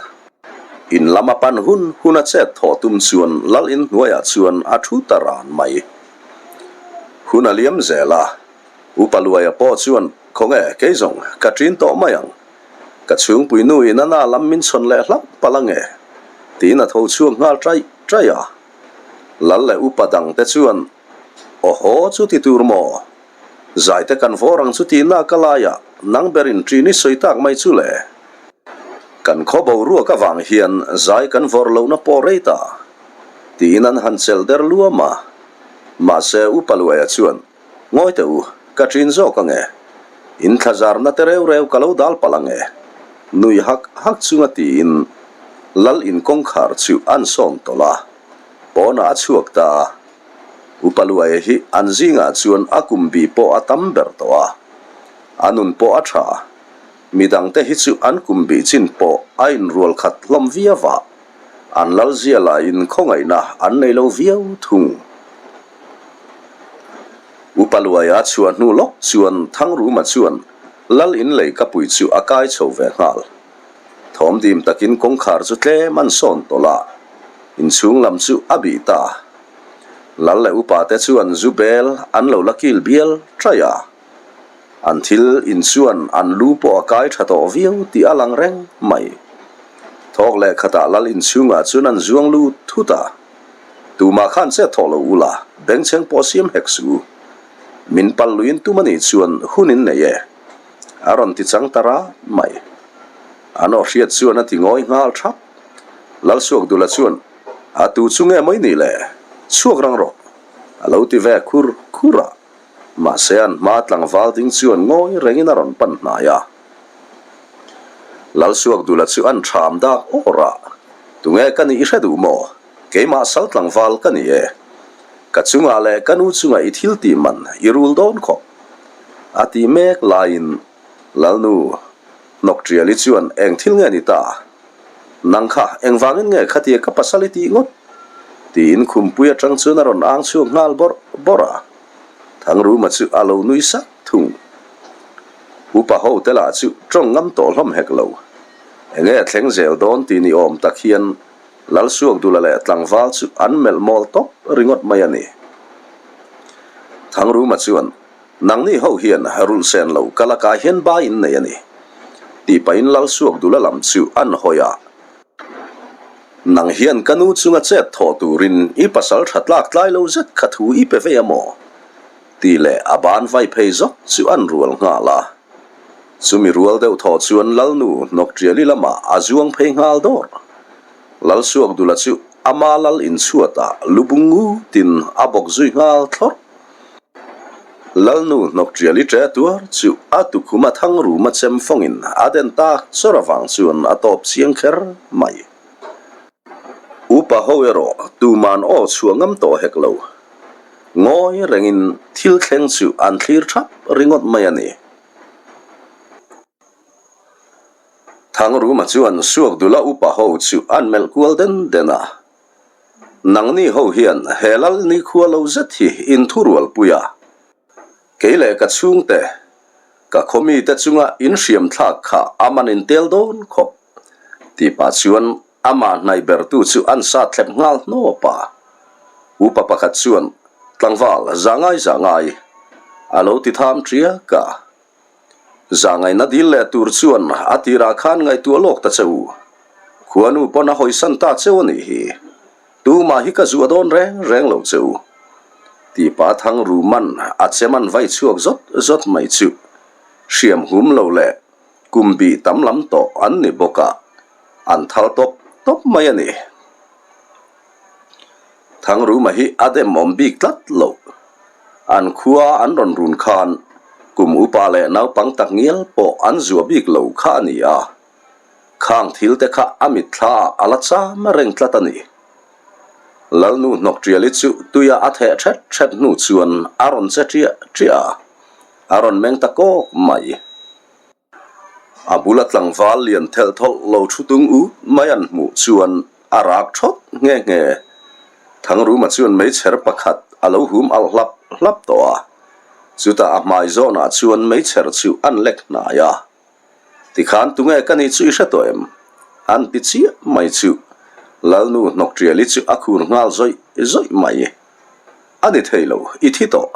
in lam a pan hun hun a chet thawh tum chuan lal in hnuaiah chuan a thu ta ran mai. Hun a liam zel a, upa Luaia pawh chuan Khawnge kei zawng ka ṭin tawh mai ang, ka chhungpui nu in a na lam min chhawn leh hlauh palh ange tiin a tho chhuak nghal ṭaih ṭaih a. Lal leh upa dang te chuan Awhaw chu ti tur maw? Zaite kan vawr ang chu tihna ka laiah nang berin ṭin i sawi tak mai chu le. Kan khaw boruak avang hian zai kan vawr lohna pawh rei ta, tiin an han chelh der luam a. Mahse Upa Luaia chuan, Ngawi teh u, ka ṭin zawk ange. In thlazarna te reu reu ka lo dal palh ange, nui hak hak chunga tiin Lal in kawngkhar chu an sawn tawlh a, pawnah a chhuak ta. Upa Luaia hi an zingah chuan a kum bi pawh a tam ber tawh a, a nun pawh a tha. Midangte hi chu an kum bih chin pawh a inrual khat hlawm viau a, an lal zia laiin khawngaihna an nei lo viau thung. Upa Luaia chhuah hnu lawk chuan Thangruma chuan lal in lei ka pui chu a kai chho ve nghal. Thawm dim takin kawngkhar chu tlem an sawn tawlh a, inchhung lam chu a bih ta. Lal leh upa te chuan zu bel an lo la kil bial ṭaih a, an thil in chuan an lu pawh a kai ṭha tawh viau tih a lang reng mai. Thawk leh khatah lal inchhungah chuan an zuang lut thut a, Tumah khan chet thawh lo ula, bengchheng pawh siam hek suh u. Min pal luiin tum a nih chuan hun in nei e. A rawn ti chang ta rat mai. An aw hriat chuan a ti ngawi nghal thap. Lalsuakdula chuan, A tu chu nge mai nih le? Chhuak rang rawh! A lo ti ve khur khur a. Mahse an hma tlangval ding chuan ngawi rengin a rawn pan hnai a. Lalsuakdula chu an ṭham dak awr a. Tunge ka nih i hre duh maw? Keimah sal tlangval ka ni e. Ka chungah leh ka nu chunga i thil tih man i rul dawn khawp. A ti mek laiin Lalnu Hnawkṭiali chuan eng thil nge ni ta? Nang kha engvangin nge khatia ka pasal i tih ngawt? Tiin khumpui aṭang chuan a rawn ang chhuak nghal bawrh bawrh a. Thangruma chu a lo nui sak thung. Upa ho te lah chu ṭawng ngam tawh hlawm hek lo. Enge a thleng zel dawn tih ni awm tak hian Lalsuakdula leh tlangval chu an melh mawl tawp ringawt mai a ni. Thangruma chuan, Nangni ho hian rulh sen lo ka lakah hian ba in nei a ni. Tih pahin Lalsuakdula lam chu an hawi a. Nang hian ka nu chunga chet thawh turin i pasal tha tlak tlai lo zet kha thu i pe vei a maw? Tih leh a ban vai phei zawk chu an rual nghal a. Chumi rual deuh thaw chuan Lalnu Hnawkṭiali lamah a zuang phei nghal dawr. Lalsuakdula chu ama lal inchhuatah lu bung ngutin a bawk zui nghal thlawrh. Lalnu Hnawkṭiali ṭe tuar chu a tukhum a thang ruma chem fawngin a den tak chawr avang chuan a tawp chiang kher mai. Upa ho erawh tuman aw chhuah ngam tawh hek lo. Ngawi rengin thil thleng chu an thlir thap ringawt mai a ni. Thangruma chuan Suakdula upa ho chu an melh kual den den a. Nangni ho hian he lal nikhua lo zet hi in thurualpui a. Kei leh ka chhungte, ka khawmite chunga in hriam thlak kha a man in tel dawn khawp. Tih pah chuan amah hnaih bertu chu an sat thlep nghal hnawp a. Upa pakhat chuan, Tlangval, za ngai za ngai, a lo ti tham ṭiak a. Zahngaihna dil leh tur chuan a tirah khan ngaihtuah lawk ta che u. Khuanu pawn a hawisan ta cheu a nih hi. Tumah hi ka zuah dawn reng reng lo che u. Tipa Thangruman a chem an vai chhuak zawt zawt mai chu hriam hum lo leh kum bih tam lam tawh an ni bawk a, an thal tawp tawp mai a ni. Thangruma hi a dem awm bik tlat lo. An khua an rawn run khan kum upa leh naupang tak ngial pawh an zuah bik lo kha a ni a. Khang thil te kha a mitthla ah a la cham reng tlat a ni. Lalnu Hnawkṭiali chu tuia a theh ṭhet ṭhet hnu chuan a rawn che ṭiah ṭiah a, a rawn meng ta kawk mai. A bula tlangval lian thelh thawlh lo thu tung ut mai an hmuh chuan a rak thawt nghe nghe. Thangruma chuan meichher pakhat a lo hum alh hlap hlap tawh a, chutah a hmai zawnah chuan meichher chu an lek hnai a. Tikhan tunge ka nih chu i hre tawh em? An ti chiah mai chu Lalnu Hnawkṭiali chu a khur nghal zawih zawih mai. A ni thei lo, i thi tawh.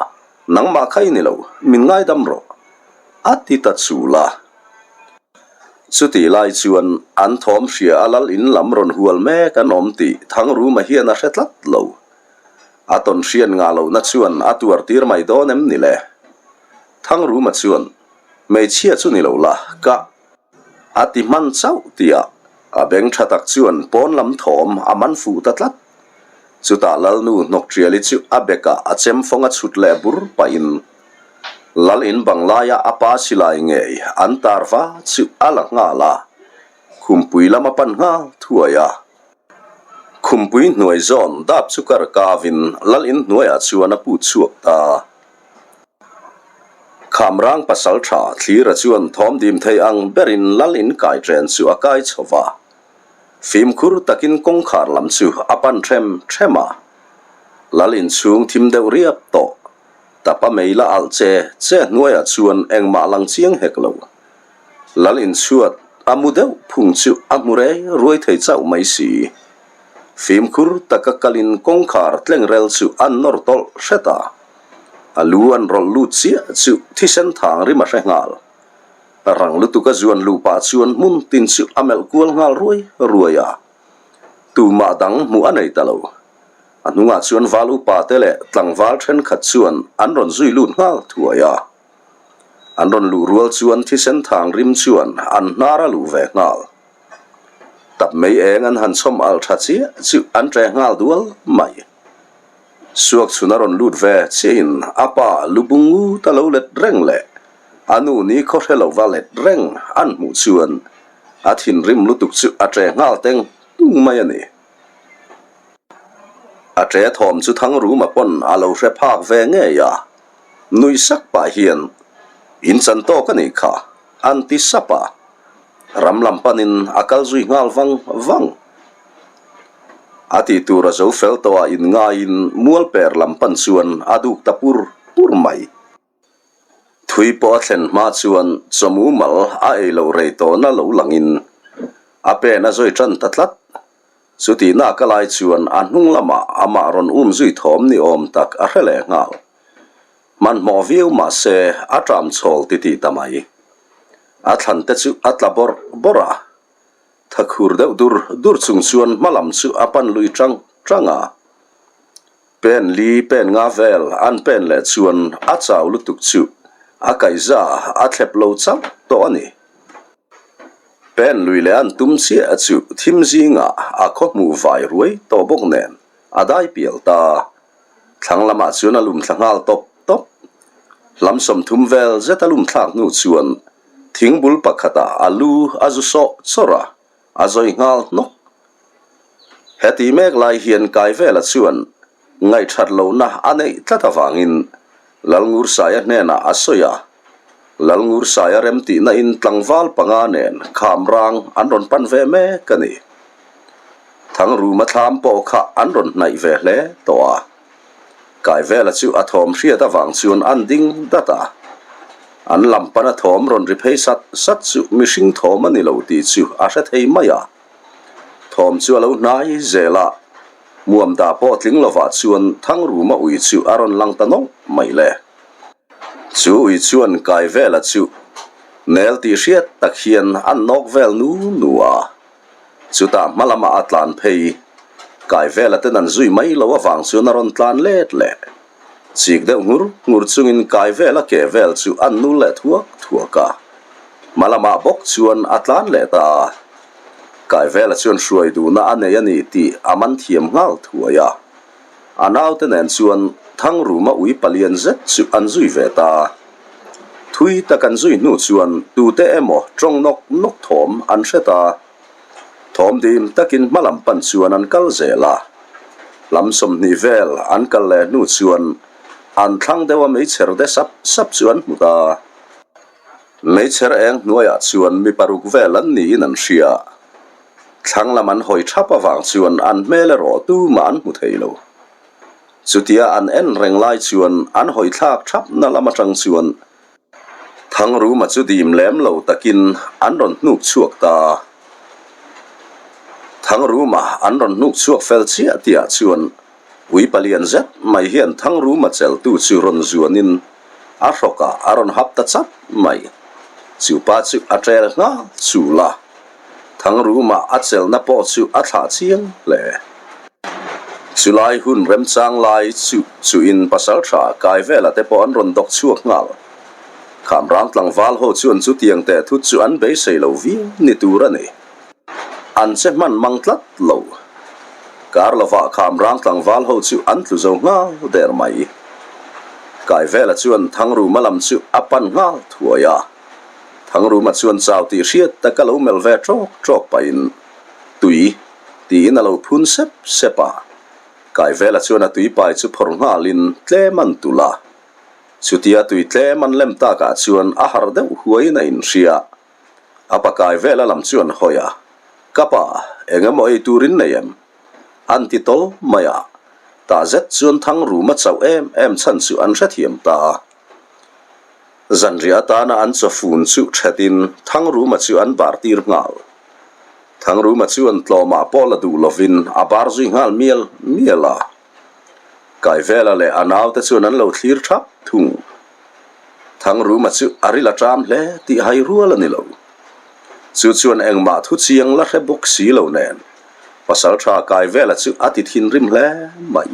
Nangmah kha i ni lo, min ngaidam rawh, a ti ta chul a. Chutih lai chuan an thawm hria a lal in lam rawn hual mek an awm tih Thangruma hian a hre tlat lo. A tawn hriat ngah lohna chuan a tuar tir mai dawn em ni le? Thangruma chuan, Hmeichhia chu ni lo la, ka. A ti hman chauh tih ah a beng tha tak chuan pawn lam thawm a man fuh ta tlat. Chutah Lalnu Hnawkṭiali chu a bekah a chem fawng a chhut leh bur pahin Lal in bang laia a pa silai ngei an tar va chu a la nghal a, khumpui lam a pan nghal thuai a. Khumpui hnuai zawn dap chu kar kavin Lal in hnuaiah chuan a put chhuak ta. Khamrang pasal tha Thlira chuan thawm dim thei ang berin Lal in kai ṭen chu a kai chho va. Fimkhur takin kawngkhar lam chu a pan ṭhem ṭhem a. Lal in chhung thim deuh riap tawh. Tapa mei la alh che che hnuaiah chuan engmah lang chiang hek lo. Lal in chhuat a mu deuh phung chu a hmu rei ruai thei chauh mai si. Fimkhur taka kalin kawngkhar tlengrel chu an nawr tawlh hret a. A lu an rawlh lut chiah chu thisen thang rim a hre nghal. Rang lutuk a zuan luh pah chuan hmun tin chu a melh kual nghal ruai ruai a. Tumah dang hmuh a nei ta lo. A hnungah chuan val upa te leh tlangval thenkhat chuan an rawn zui lut nghal thuai a. An rawn luh rual chuan thisen thang rim chuan an hnar a luh ve nghal. Tap mei eng an han chhawm alh tha chiah chu an ṭe nghal dual mai. Suak chhun a rawn lut ve chiahin a pa lu bung ngut a lo let reng leh a nu ni khaw hre lova let reng an hmuh chuan a thinrim lutuk chu a ṭe nghal teng tung. tung mai a ni. A ṭe thawm chu Thangruma pawn a lo hre phak ve ngei a, nuih sak pah hian, In chan tawk a nih kha, an ti sap a. Ram lam panin a kal zui nghal vang vang. A tih tur a zo fel tawh a inngaiin mualper lam pan chuan a duk ta pur pur mai. Thui pawh a thlen hma chuan chawmu mal a ei loh rei tawhna lo langin a pen a zawi tan ta tlat. Chutihna ka lai chuan a hnung lamah amah rawn um zui thawm ni awm tak a hre leh nghal. Hmanhmawh viau mah se a ṭam chhawl titih ta mai. A thlan te chu a tla bawrh bawrh a. Thakhur deuh dur dur chung chuan hma lam chu a pan lui ṭang ṭang a. Pen li pen nga vel an pen leh chuan a chau lutuk chu a kaihza a thlep lo chauh tawh a ni. Pen lui leh an tum chiah chu thim zingah a khaw hmuh vai ruai tawh bawk nen a dai pial ta. Thlang lamah chuan a lum thla nghal tawp tawp. Hlam 30 vel zet a lum thlak hnu chuan thingbul pakhatah a lu a zu sawh chawrh a. A zawi nghal hnawk. Heti mek lai hian Kaivela chuan ngaihthat lohna a neih tlat avangin Lalngursaia hnenah a sawi a. Lalngursaia remtihna in tlangval panga nen Khamrang an rawn pan ve mek a ni. Thangruma thlam pawh kha an rawn hnaih ve hle tawh a. Kaivela chu a thawm hriat avang chuan an ding dat a. An lam pana thawm rawn ri phei sat sat chu mihring thawm a ni lo tih chu a hre thei mai a. Thawm chu a lo hnai zel a, muam dah pawh tling lovah chuan Thangruma ui chu a rawn lang ta nawlh mai le. Chu ui chuan Kaivela chu nel tih hriat tak hian an nawk vel nu nu a. Chutah hma lamah a tlan phei. Kaivela ten an zui mai lo avang chuan a rawn tlan let leh. Chik deuh ngur ngur chungin Kaivela ke vel chu an nul leh thuak thuak a. Hma lamah bawk chuan a tlan leh ta a. Kaivela chuan hruai duhna a nei a ni tih a man thiam nghal thuai a. A naute nen chuan Thangruma ui palian zet chu an zui ve ta. Thui tak an zui hnu chuan tute emaw tawng nawk nawk thawm an hre ta. Thawm dim takin hma lam pan chuan an kal zel a. Lam 20 vel an kal leh hnu chuan an thlang deuh a meichher de sap sap chu an hmu ta. Meichher eng hnuaiah chuan mi paruk vel an niin an hria. Thlang lam an hawi thap avang chuan an hmel erawh tumah an hmu thei lo. Chutia an en reng lai chuan an hawi thlak thapna lam atang chuan Thangruma chu dim lem lo takin an rawn hnuk chhuak ta. Thangruma an rawn hnuk chhuak fel chiah tihah chuan ui palian zet mai hian Thangruma cheltu chu rawn zuanin a hrawkah a rawn hap ta chat mai. Chu pa chu a ṭel nghal chul a. Thangruma a chelna pawh chu a thlah chiang hle. Chulai hun remchang lai chu chuin pasaltha Kaivela te pawh an rawn dawk chhuak nghal. Khamrang tlangval ho chuan chutiang teh thut chu an beisei lo viau ni tur a ni. An che hman mang tlat lo. Kar lovah Khamrang tlangval ho chu an tlu zo nghal der mai. Kaivela chuan Thangruma lam chu a pan nghal thuai a. Thangruma chuan chau tih hriat taka lo melh ve ṭawk ṭawk pahin tui tiin a lo phun sep sep a. Kaivela chuan a tuipai chu phawrh nghalin tlem an tulh a. Chutia tui tlem an lem takah chuan a harh deuh huaiin a inhria. A pa Kaivela lam chu an hawi a, Ka pa, eng emaw ei turin nei em? An ti tawl mai a. Tah zet chuan Thangruma chauh em em chhan chu an hrethiam ta a. Zanriah atana an chawfun chu ṭhetin Thangruma chu an bar tir nghal. Thangruma chuan tlawmah pawh la duh lovin a bar zui nghal mial mial a. Kaivela leh a naute chuan an lo thlir thap thung. Thangruma chu a ril a ṭam hle tih hai rual a ni lo. Chu chuan engmah thu chiang la hre bawk si lo nen Pasalṭha Kaivela chu a ti thinrim hle mai.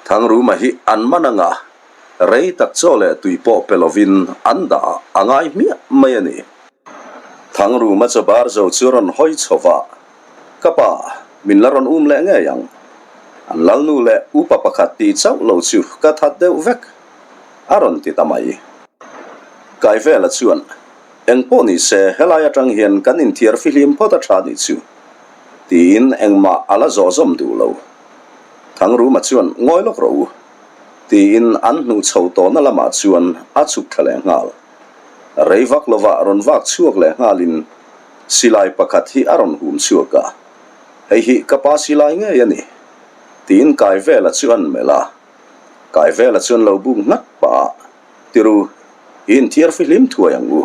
Thangruma hi an man anga Rei tak chaw leh tui pawh pe lovin an dah a ngai hmiah mai a ni. Thangruma chaw bar zo chu rawn hawi chho va, Ka pa, min la rawn um leh ngei ang. An lalnu leh upa pakhat tih chauh lo chu ka that deuh vek, a rawn ti ta mai. Kaivela chuan, Eng pawh ni se, helai atang hian kan inthiar fihlim phawt a tha nih chu. Tiin engmah a la zawh zawm duh lo. Thangruma chuan ngawi lawk rawh u. Tiin an hnuh chho tawhna lamah chuan a chhuk thla leh nghal. Rei vak lovah rawn vak chhuak leh nghalin silai pakhat hi a rawn hum chhuak a, Hei hi ka pa silai ngei a ni. Tiin Kaivela chu an melh a. Kaivela chuan lo buk nghat pah a, Tiru, i inthiar fihlim thuai ang u.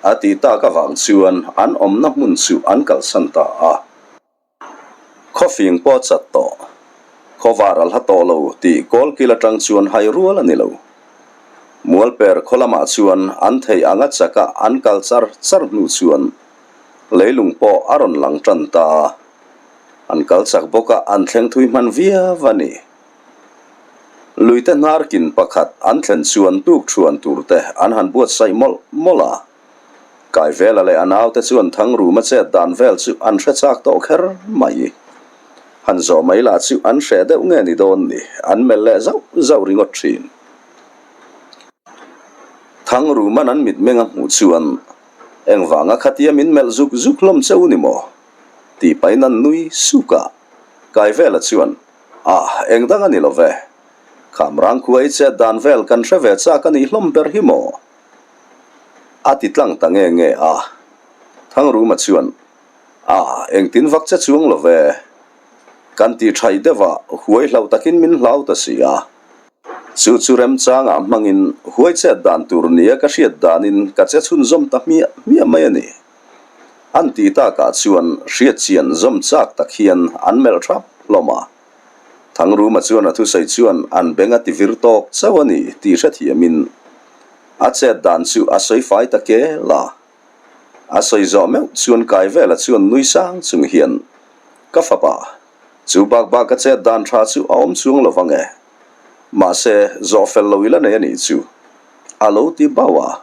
A ti tak avang chuan an awmna hmun chu an kalsan ta a. Khawfing pawh a chat tawh. Khawvar a hla tawh lo tih kawlkil atang chuan hai rual a ni lo. Mualper khaw lamah chuan an theih anga chaka an kal char char hnu chuan leilung pawh a rawn lang tan ta a. An kal chak bawk a, an thleng thui hman viau a ni. Luite hnar kin pakhat an thlen chuan tuk thuan tur te an han buatsaih mawlh mawlh a. Kaivela leh a naute chuan Thangruma chet dan vel chu an hre chak tawh kher mai. Han zawh mai lah chu an hreh deuh nge ni dawn ni, an melh leh zauh zauh ringawt thin. Thangruma'n an mitmeng a hmuh chuan, Engvanga khatia min melh zuk zuk hlawm che u ni maw? tih pahin an nui suk a. Kaivela chuan, Ah, eng dang a ni lo ve. Khamrang khua i chet dan vel kan hre ve chak a nih hlawm ber hi maw? A ti tlang ta nge nge a. Thangruma chuan, Ah, engtin vak che chuang lo ve. Kan ti thaih deuh a, huai hlauh takin min hlau ta si a. Chu chu remchangah hmangin huai chet dan tur nia ka hriat danin ka che chhunzawm ta hmiah hmiah mai a ni. An tih takah chuan hriatchian zawm chak tak hian an melh thap hlawm a. Thangruma chuan a thusawi chuan an beng a ti vir tawk chauh a ni tih hrethiamin a chet dan chu a sawi fai ta kel a. A sawi zawh meuh chuan Kaivela chuan nui sang chung hian, Ka fapa, chu bak bak a chet dan tha chu a awm chuang lo vang e. Mahse, zawh fel lo ila nei a nih chu. A lo ti bauh a.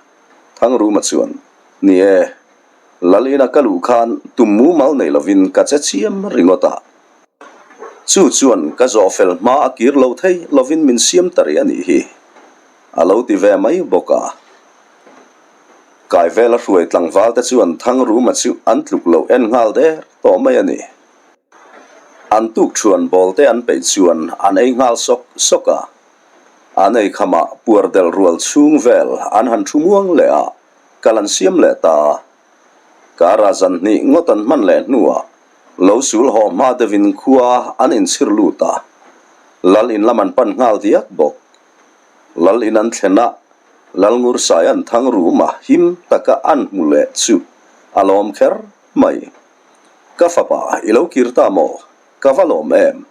Thangruma chuan, Ni e, Lal ina ka luh khan tum mumal nei lovin ka che chiam ringawt a. Chu chuan ka zawh fel hma a kir lo thei lovin min siam ta rih a nih hi, a lo ti ve mai bawk a. Kaivela hruai tlangval te chuan Thangruma chu an tluk loh en nghal der tawh mai a ni. An tuk thuan bawl te an peih chuan an ei nghal sawk sawk a. An ei khamah puar del rual chhung vel an han thu muang leh a. Kal an siam leh ta a, kara zan hnih ngawt an hman leh hnuah lo sul haw hma deuhin khua an inchhir lut a, Lal in lam an pan nghal diak bawk. Lal in an thlen a, Lal Ngursai an thang rum a, him taka an hmu leh chu a lawm kher mai. Ka fapa, i lo kir ta maw? Ka va lawm em?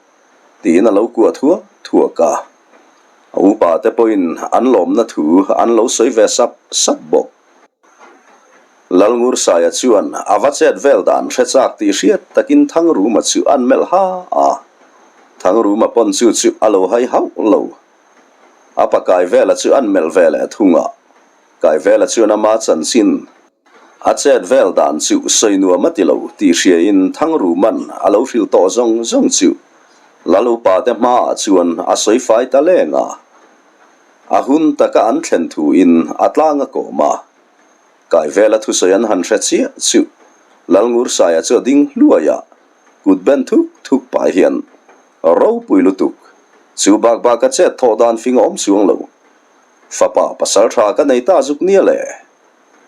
Tiin a lo kuah thuak thuak a. A upa te pawhin an lawmna thu an lo sawi ve sap sap bawk. Lalngursaia chuan a va chet vel dan hre chak tih hriat takin Thangruma chu an melh ha a. Thangruma pawn chu chu a lo hai hauh lo. A pa Kaivela chu an melh ve leh thung a. Kaivela chuan ama chanchin A chet vel dan chu sawi nuam a ti lo tih hriain Thangruman a lo hrilh tawh zawng zawng chu Lal upa te hmaah chuan a sawi fai ta leng a. A hun taka an thlen thuin a tlang a kawm a. Kaivela thusawi an han hre chiah chu Lal Ngursaia chu a ding hluai a, kut ben thuk thuk pah hian ropui lutuk chu bak bak a chet thawh dan fing a awm chuang lo. Fapa pasal tha ka nei ta zuk nia le.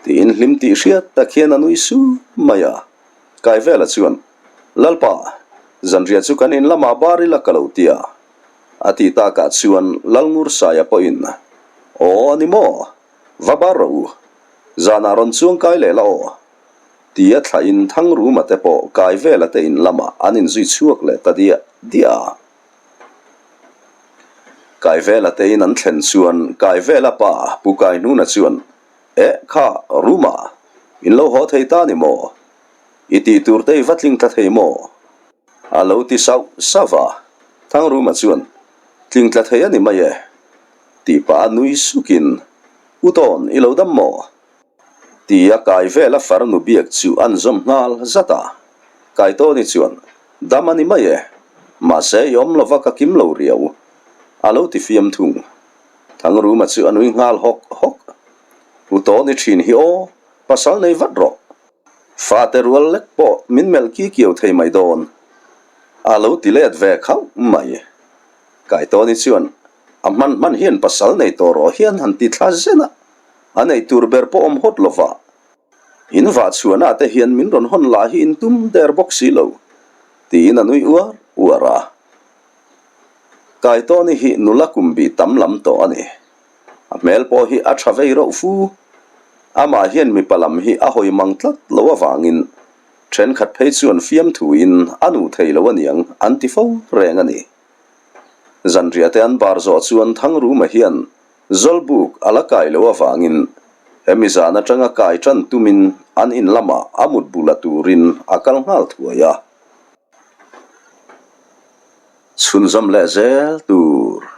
Tiin hlim tih hriat tak hian a nui su mai a. Kaivela chuan, Lalpa, zanriah chu kan in lamah bar ila ka lo ti a. A tih takah chuan Lalngursaia pawhin, Aw a ni maw? Va bar rawh u. Zanah rawn chuang kai leh la aw. Tia thlahin Thangruma te pawh Kaivela te in lamah an inzui chhuak leh ta diah diah a. Kaivela te in an thlen chuan Kaivela pa Pu Kaihnuna chuan, Eh kha, Ruma, in lo haw thei ta ni maw? I tih tur te i va tling tla thei maw? A lo ti sauh sauh a, Thangruma chuan, Tling tla thei a ni mai e, tih pah a nui sukin, U Tawn, i lo dam maw? Tia Kaivela farnu biak chu an zawm nghal zat a. Kaitawni chuan, Dam a ni mai e, mahse i awm lova ka kim lo riau, a lo ti fiam thung. Thangruma chu a nui nghal hawk hawk. U Tawni thin hi aw, pasal nei vat rawh. Fate rual lek pawh min melh ki kiau thei mai dawn. A lo ti let ve khauh mai. Kaitawni chuan a hman hman hian pasal nei tawh rawh hian han ti thla zen a, a neih tur ber pawh awm hawt lova. In vah chhuahna te hian min rawn hawn lah hi in tum der bawk si lo, tiin a nui uar uar a. Kaitawni hi nula kum bih tam lam tawh a ni. A hmel pawh hi a tha vei reuh fu. Amah hian mipa lam hi a hawi mang tlat lo avangin thenkhat phei chuan fiamthuin a nu thei lo aniang an ti fo reng a ni. Zanriah te an bar zawh chuan Thangruma hian Zawlbuk a la kai lo avangin hemi zan atanga kai tan tumin an in lamah a mut bula turin a kal nghal thuai a. Chhunzawm leh zel tur.